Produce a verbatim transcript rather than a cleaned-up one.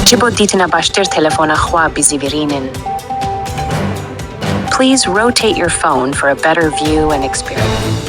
Ji bo dîtina baştir telefona xwe bizîvirînin. Please rotate your phone for a better view and experience.